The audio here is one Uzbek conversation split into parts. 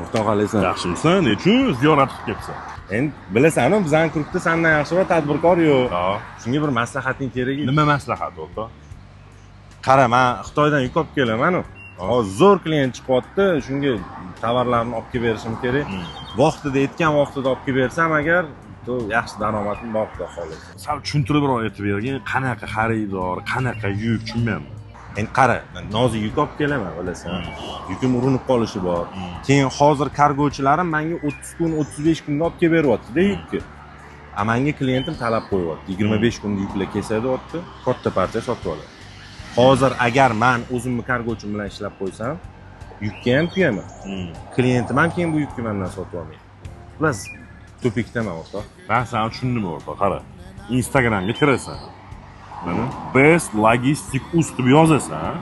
O'rtoq, qalaysan? Yaxshimisan? Nechun ziyorat qilib kelibsan? Endi bilasan-ku, bizani klubda sandan yaxshiroq tadbirkor yo'q. Ha. Shunga bir maslahating kerak edi. Nima maslahat, o'rtoq? Qara, man Xitoydan yuk olib kelaman-u. Hozir zo'r klient chiqyapti, shunga tovarlarni olib kelib berishim kerak. Vaqtida, aytgan vaqtida olib kelib bersam agar, to yaxshi daromadim bor, xudo xohlasa. Sal tushuntiribroq aytib bergin, qanaqa xaridor, qanaqa yuk, tushunmayapman. Endi qara, man nozik yuk olib kelaman, bilasan. Yukim urinib qolishi bor. Keyin hozir kargochilarim menga 30 kun, 35 kunda olib kelib beryapti-da yukni. A menga klientim talab qo'yyapti. 25 kunda yuklar kelsa deyapti, katta partiya sotib oladi. Hozir agar man o'zimni kargochim bilan ishlab qo'ysam, yukka ham kuyaman. Klientim ham keyin bu yukni mendan sotib olmaydi. Xullas, тупик daman, o'rtoq. Man seni tushundim, o'rtoq, qara. Instagramga kirasan. Mana Best Logistic Uz deb yozasan.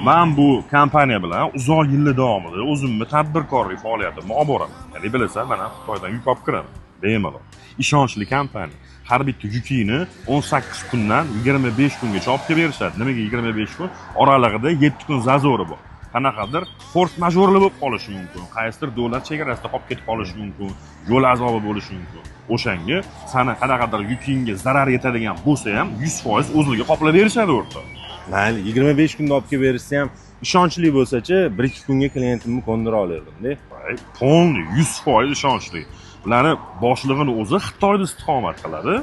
Man bu kompaniya bilan uzoq yillar davomida o'zimni tadbirkorlik faoliyatimni olib boraman. Ya'ni bilasan, man ham Xitoydan yuk olib kiraman. Bemalol. Ishonchli kompaniya. Har bitta yukingni 18 kundan 25 kungacha olib kelib berishadi. Nimaga 25 kun? Oralig'ida 7 kun зазор i bor. Qanaqadir форс-мажор li bo'lib qolishi mumkin. Qaysidir davlat chegarasida qolib ketib qolishi mumkin. Yo'l azobi bo'lishi mumkin. O'shanga sani qanaqadir yukingga zarar yetadigan bo'lsa ham 100% o'zligi qoplab berishadi, o'rtoq. Mayli, 25 kunda olib kelib berishsa ham, ishonchli bo'lsa-chi, 1-2 kunga klientimni ko'ndira olardim-da. Voy, полный 100% ishonchli. Ularni boshlig'ini o'zi Xitoyda istiqomat qiladi.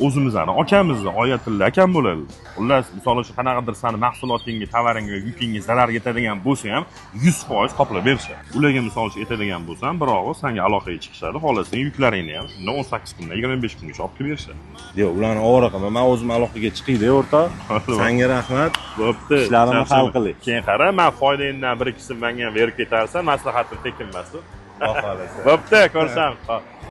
O'zimizni akamizni, Oyatilla akam bo'ladi. Xullas, misol uchun, qanaqadir sani mahsulotingga, tovaringga, yukingga zarar yetadigan bo'lsa ham 100% qoplab berishadi. Ularga misol uchun aytadigan bo'lsam, bir og'iz sanga aloqaga chiqishadi, xohlasang yuklaringni ham shunda 18 kundan 25 kungacha olib kelib berishadi. Yo'q, ularni ovora qilma, man o'zim aloqaga chiqayda, o'rtoq. Sanga rahmat. Bo'pti. Ishlarimni hal qiling. Keyin qara, man foydangdan bir ikkisini menga ham berib ketarsan, maslahatim tekinmasin. Xudo xohlasa. Bo'pti, ko'rishamiz. Xo'p.